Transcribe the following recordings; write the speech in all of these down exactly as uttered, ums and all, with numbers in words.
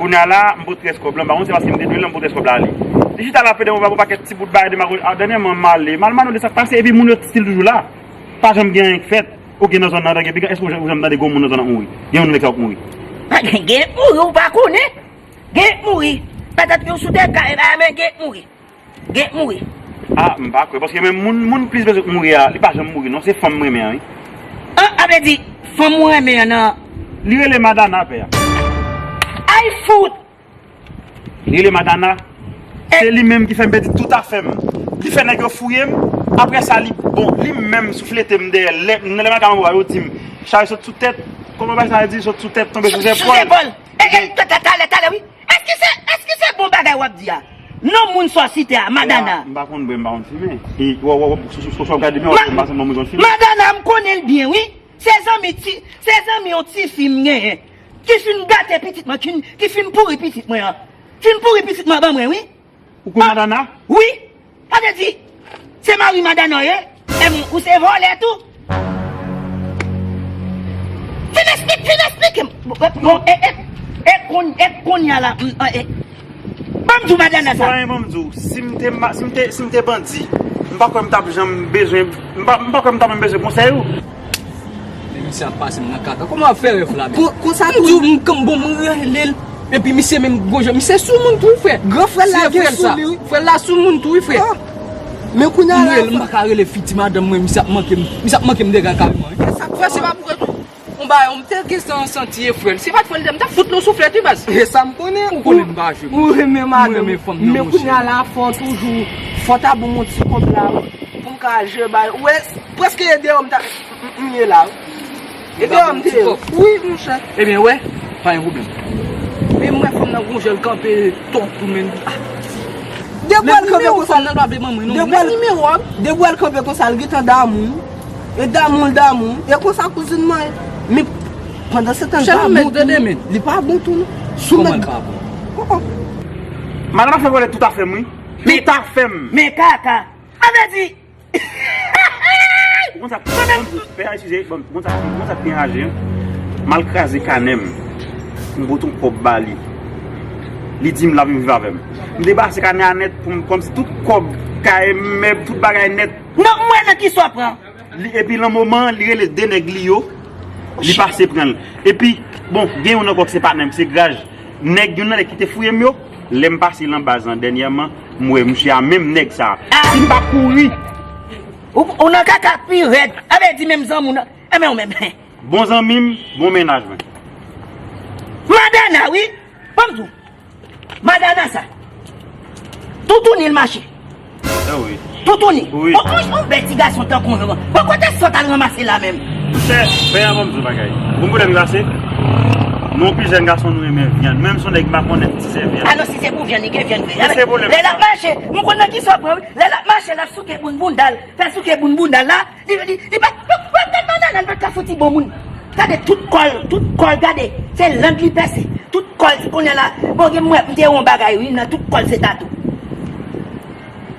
Kounye a la, m pot rès kòb la, m pa konn se paske m te dwe l, m pot rès kòb la ale. Li chita la plede yon pakèt ti bout bagay demagoji. A, dènyèman, m ale, m al mande sa k pase, epi moun yo still toujou la. Pa janm gen anyen k fèt. Ou gen nan zòn nan, gen pikan, èske ou janm tande gen moun nan zòn nan mouri? Gen yon nèg sa k mouri? Pa gen, gen mouri, ou pa konnen? Gen mouri. Petèt yo sou tèt kay, men gen mouri. Gen mouri. A, m pa kwè, paske men moun, moun plis bezwen k mouri a, li pa janm mouri non, se fanm m renmen an, wi. An, a vle di, fanm ou renmen an nan. Li rele Madana, pè a. Ay fout! Li rele Madana. Se li menm ki fè m pèdi tout afè m. Li fè nèg yo fouye m. Apre sa, li, bon, li menm souflete m dèyè. Lè, lè m al ka anba yo di m, chaje sot sou tèt. Kòman bagay sa di, sot sou tèt, tonbe sou zepòl? Sou zepòl. E, e, ta, ta, talè, talè, wi. Èske se, èske se bon bagay w ap di a? Non moun sa w site a, Madana. M pa konn bwè, m pa konn fimen. E, w, w, w, sou, sou, sou, sou w gade men, w ap wè m pa sanble yon moun ki konn fimen. Madana, m konnen l byen, wi. Se zanmi ti, se zanmi yon tifi m genyen. Ki fin gate pitit mwen, ki, ki fin pouri pitit mwen an. Fin pouri pitit mwen ban mwen, wi. Ou konn Madana? Wi. Sa vle di, se mari Madana w ye? Em, ou se vòlè tou? Fin esplik, fin esplike m. Bon, e, e, e, konn, e, kounye a la, m, e, e. Ban m di w Madana sa. Bon, ban m di w, si m te ma-, si m te, si m te bandi, m pa kwè m t ap janm bezwen, m pa, m pa kwè m t ap janm bezwen konsèy ou. Men misye ap pase m nan kaka. Kòman w ap fè rèv la menm? Kon-, konsa tou. M di w m kanpe bon, m rele l. Epi misye menm gwo jan, misye sou moun tou wi frè. Gran frè l la gen sou li wi. Frè l la sou moun tou wi frè. Ah. Men kounye a la. M rele, m pa ka rele fi ti madanm mwen, misye ap manke m, misye ap manke m dega kareman wi. Frè se pa pou kont ou. Yon bagay, m te gen san, santi e frè l. Si pa t frè l, m t ap fout l yon souflèt wi baz. E sa m konnen. Ou konnen m pa jwe. Ou renmen madanm. M renmen fanm nan monchè. Men kounye a la fò w toujou, fò w ta ban m yon ti kòb la wi. Pou m ka jwe bay. Ou wè, prèske e deyò m ta, m, m, m ye la wi. E deyò m te ye. Wi, monchè. Ebyen, wè, pa gen pwoblèm. Men m wè fanm nan gon jan l kanpe tòt tou men. Ah. Depi w wè l kanpe konsa, fanm nan pa vle ban mwen non. Depi w wè l, depi w wè l kanpe konsa, l gentan damou. E damou l damou. E konsa kouzin mwen ye. Men pandan se tan l pa bon tou. Li pa bon tou non. Sou mèt. Kòman l pa bon? Oh, oh. Madanm ap fè vòlè tout afè m wi. Tout afè m. Men kaka. A vle di, ou konn sa k, bon, pè a eskize, bon, ou konn sa, ou konn sa k pi anraje an? M al kraze kanè m. M pote yon kòb ba li. Li di m l ap vin viv avè m. M debase kanè a nèt pou m, kòmsi tout kòb, kay, mèb, tout bagay nèt. Non, m wè nan kisa w pran. Li, epi lan moman an, li rele de nèg li yo, li pase pran l. Epi, bon, gen youn ankò ki se patnè m, ki se Graj. Nèg, youn nan nèg ki te fouye m yo, lè m pase nan baz lan dènyèman, m wè misye a menm nèg sa a. Ah! Si m pa kouri. Ou, ou nan kaka pi rèd. A vle di menm zanmi w nan. Enben ou menm. Bon zanmi m, bon mennaj mwen. Madana, wi. Ban m di w. Madana sa. Toutouni l mache. Ah wi. Toutouni. Wi. On, on, on bèl ti gason tankou w. Bon, kote sòt al ranmase la menm? Monchè, pè a ban m di w bagay. Bon, pwoblèm glase. Nou anpil jèn gason nou renmen vyann. Menm si yon nèg pa konnen ti sè vyann. Ah non, si se pou vyann, li gen vyann vre. Men se pwoblèm. Lè l ap mache, m konn nan kisa w pran, wi. Lè l ap mache, l ap souke boun bounda l. Fè souke boun bounda l la. Li, li, li pa, pa, pa, pa, pa, nan, nan, pa ka fouti bon moun. Gade tout kò l, tout kò l, gade. Se lang li pèse. Tout kò l, kounye a la. Bon, gen mwen, m te wè yon bagay, wi, nan tout kò l se tatou.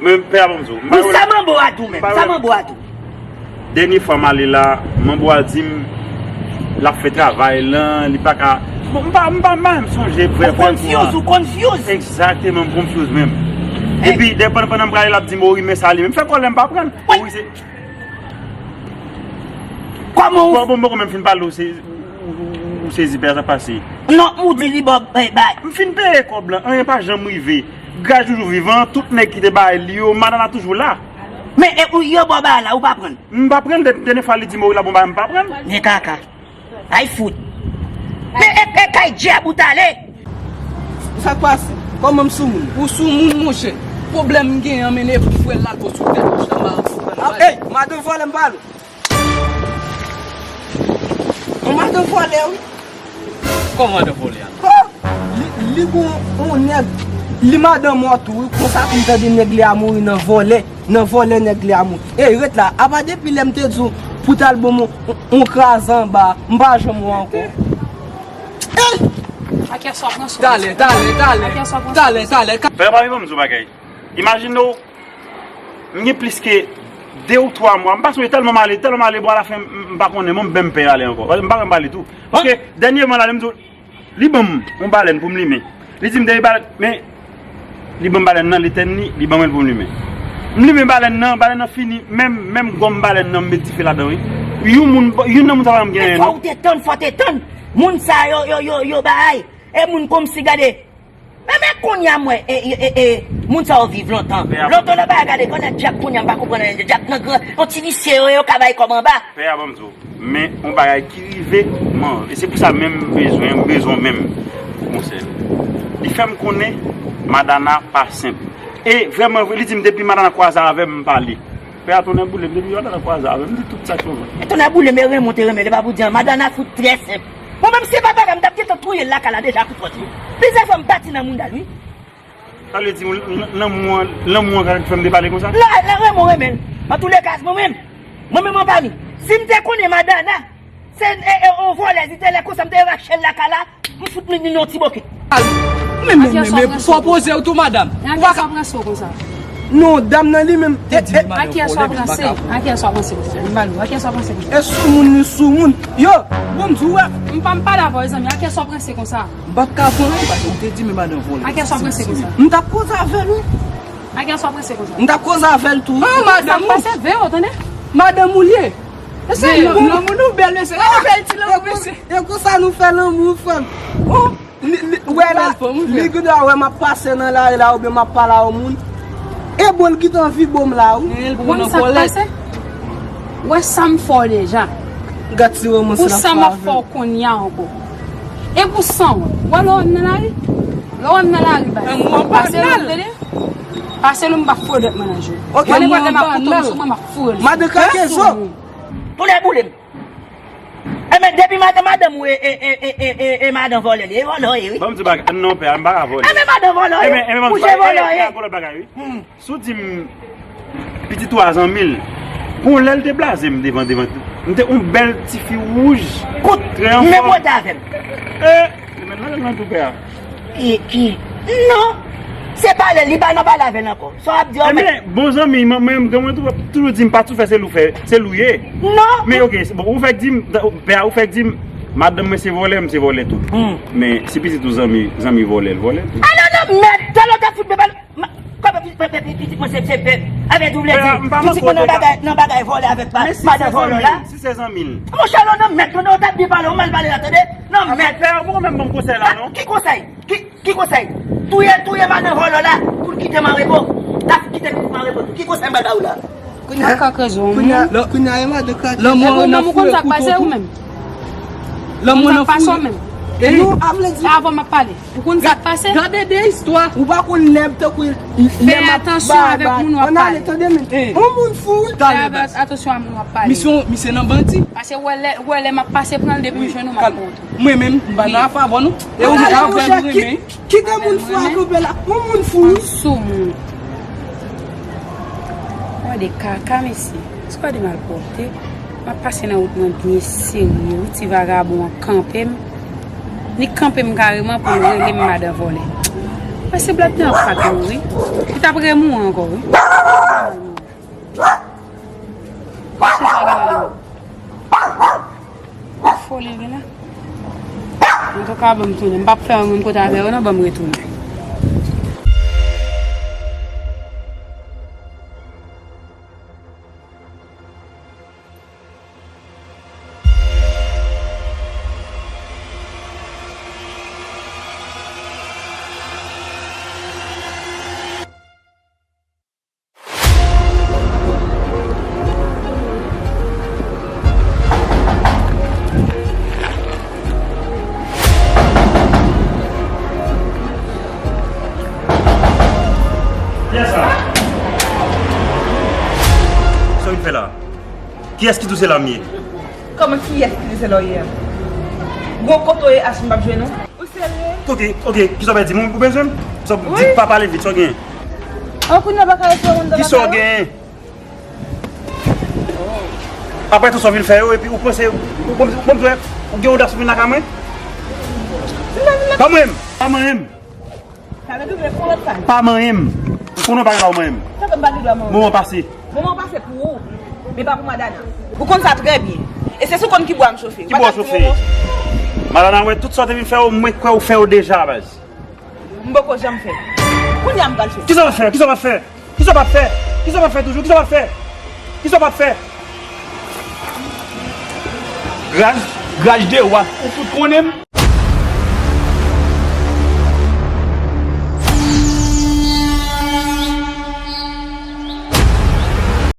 Men, pè a ban m di w. M pa wè l. Sa manbo a di w menm, sa manbo a di w. Dènye fwa m ale la, manbo a di m, l ap fè travay lan, li pa ka. Bon, m pa, m pa, m pa menm sonje vrè, vrè kou a. Ou confuse, ou confuse. Egzakteman, m confuse menm. Epi, dè, pandan, pandan m prale, l ap di m, o wi, men sa li menm. M fè kòlè, m pa pran l. O wi, se Kòman ou. Bon, bon, bon, kòman m fin pale, ou se, ou, ou, ou sezi pè a, sa pase. Non, ou di li bò, eh, bay. M fin peye kòb lan, anyen pa janm rive. Graj toujou vivan, tout nèg ki te bay li yo, madanm la toujou la. Men, e, ou, yo bò bay la, ou pa pran l? M pa pran l, dè-, dènye fwa li di m, o wi, l ap bon bagay, m pa pran l. Men kaka. Ay fout. Men e, e kay dyab ou t ale. Sa k pase? Kòman m sou moun? Ou sou moun, monchè. Pwoblèm m genyen an, men e pou frè l la l fò sou tèt mwen, nan madanm vòlè m pale. Yon madanm vòlè, wi. Kòman madanm vòlè a? Oh! Li, li gon yon nèg, li madanm mò tou, wi. Konsa pou m tande nèg li a mouri nan vòlè. Nan vòlè nèg li a mouri. Ey, ret la. Apa depi lè m te di w pou t al ban m yon, yon kraze anba, m pa janm wè w ankò. Ey! Talè, talè, talè. Talè, talè. Frè pa vin ban m di w bagay. Imajine w, m gen plis ke de ou twa mwa. M pa sonje tèlman m ale, tèlman m ale, bon, alafen, m, m pa konnen, bon, m menm pè ale ankò. M pa menm pale tou. Paske, dènyèman, la, lè m di w, Li ban m yon balèn pou m limen. Li di m depi balèn, men li ban m balèn nan, li tenn li, li ban mwen l pou m limen. M limen balèn nan, balèn nan fini, menm, menm gòm balèn nan m met dife ladan wi. Yon moun, youn nan moun sa pa janm gen anyen non. Fò w te tann, fò w te tann. Moun sa yo, yo, yo, yo bay. E moun kòmsi gade. Men, men kounye a m wè, e, e, e, e, moun sa yo viv lontan. Lontan nan bagay gade, konnen dyab kounye a m pa konprann anyen. Dyab nan gran, yon ti visye yo, yo ka bay kòb anba. Pè a ban m di w. Men yon bagay ki rive, man, e se pou sa menm m bezwen, m bezwen menm pou konsèy. Li fè m konnen Madana pa senp. E vrèman vre, li di m depi Madana kwaze avè m, m pale. Pè a tonnè boule m, depi Madana kwaze avè m, m di tout sa k fè m. E tonnè boule m, e renmen w te renmen, li pa pou di an, Madana fout trè senp. Mwen menm se pa bagay, m t ap gentan touye l lakay la deja kout fòti. Plizyè fwa m pati nan mouda l wi. Sa vle di, l-, l-, lanmou an, lanmou an ka fè m te pale konsa? La, la renmen w renmen l. Antouleka, mwen menm, mwen menm an pami. Si m te konnen Madana, se, e, e, on vòlèz, li te lè konsa, m te rache l lakay la, m fout li yon ti boke. Men, men, men, men, fò poze w tou, madanm. Nan kiyès w ap ranse w konsa? Non, dam nan li menm. E, e. A kiyès w ap ranse? A kiyès w ap ranse konsa? M ba nou. A kiyès w ap ranse konsa? E sou moun, li sou moun. Yo, bon, m di w, wè. M pa, m pale avè w, zanmi. A kiyès w ap ranse konsa? M pa t ka pran anyen paske m te di men madan vòlè. A kiyès w ap ranse konsa? M t ap koze avè l wi. A kiyès w ap ranse konsa? M t ap koze avè l tou wi. An, madanm ou. Sa pase, veye w tande. Madanm ou li ye. Mesye, lanmou nou bèl mesye. Gade bèl ti lanmou mesye. E konsa nou fè lanmou frè m. Bon, li, li, wè la, li gendwa wè m ap pase nan lari la oubyen m ap pale a yon moun. E bon l gentan anvi bo m la wi. Ou konn sa k pase? Wè sa m fè w deja. Gad ti romans la. Pou sa m ap fè w kounye a ankò. E pou san w. Wè lè w wè m nan lari? Lè w wè m nan lari bay. Pase lòt tande. Pase lòt m pa fout dòt mennaj ou. Wè nenpòt lè m ap koute w sou mwen m ap foure l. Madan Kakezo. Pou lè boule m. Enben depi madan madanm ou e, e, e madan vòlè li, e vòlè w ye wi. Ban m di bagay, non pè a, m pa ka vòlè. Enben madan vòlè w ye. Enben, enben, ban m di bagay, e, e, e, lòt bagay wi. Sou di m pitit ou a zanmi l. Gon lè l te blaze m devan, devan. M te yon bèl tifi wouj. Kout, men pote avè m. E, men nan lang nan tou pè a. Ki, ki? Non. Se pale, li pa nan pale avè l ankò. Sa w ap di a, men. Enben, bon zanmi, mwen, mwen, mwen, mwen tou, toujou di m pa tou fè, se lou fè, se lou ye. Non. Men, ok, bon, ou fèk di m, pè a, ou fèk di m, madanm mwen se vòlè, m se vòlè tou. Men, si pitit ou zanmi, zanmi vòlè, l vòlè tou. Alò nan mèd, talè w ta fout bèbèl. Kòman pitit mwen se, se, se, avè di w vle di pitit mwen nan bagay, nan bagay vòlè avèk madan vòlè la? Si se zanmi l. Monchè, alò nan mèd, tande w ta byen pale, w mal pale la, tande? Nan mèd. Pè a, ou poko menm ban m konsèy la, non? Ki konsèy? Ki, ki konsèy? Touye, touye madan vòlè la pou l kite m an repo. L ap kite pitit mwen an repo. Ki konsèy m ba w la? Kaka krezon. Kounye a, kounye a, e madan Kakezo. Lanmou an nan foure kouto tou. Lanmou an nan foure. Ou konn sa k pase ou menm? E non, a vle di. Avan m ap pale. Ou konn sa k pase? Gade de istwa. Ou pa konn lè m tankou lè m ap bay. Fè atansyon avèk moun w ap pale. Ann ale, tande men. On moun fou wi. Fè atansyon a moun w ap pale. Misye, misye nan bandi. Pase wè lè, wè lè m ap pase pran l depi m jwenn ou m ap pran w tou. Mwen menm, m pa nan afè avè nou. E ou menm avè nou renmen. Kite moun fou a kanpe la. Yon moun fou wi. Sou moun. Gade kaka mesye. Se pa de malpwòpte. M ap pase nan wout mwen byen serye wi. Ti vagabon an kanpe m. Li kanpe m kareman pou l rele m madan vòlè. Mesye blòdè an fat nou wi. Li t ap renmen w ankò wi. Mesye sa gen la. Foli l gen la. Antouka, ban m tounen. M p ap fè yon moun kote avè yo non, ban m retounen. Kiyès sa? Sa w vin fè la? Kiyès ki di w se la m ye? Kòman kiyès ki di se la w ye a? Gon kote w ye Ashley m p ap jwenn ou? Ou serye? Ok, ok, kisa w pral di m? Ou bezwen m? Sa w di pa pale vit, sa w genyen? An kounye a w pa ka retire moun nan lakay ou? Kisa w genyen? Apre tout sa w vin fè yo, epi ou panse, ou, ou, ou, ou gen odas pou vin lakay mwen? Pa manyen m! Pa manyen m! Sa vle di w vle fè yon lòt fwa? Pa manyen m! Ou konnen w pa gen dwa manyen m. Sa fè m pa gen dwa manyen w? Moman pase. Moman pase pou ou, men pa pou Madana. Ou konn sa trè byen. E se sou konn ki bwa m chofe. Ki bwa w chofe? Malana, wè, tout sa w te vin fè yo, mwen kwè ou fè yo deja, baz. M poko janm fè. Kounye a m pral fè. Kisa w ap fè? Kisa w ap fè? Kisa w ap fè? Kisa w ap fè toujou? Kisa w ap fè? Kisa w ap fè? Graj, graj de wa, ou fout konnen m.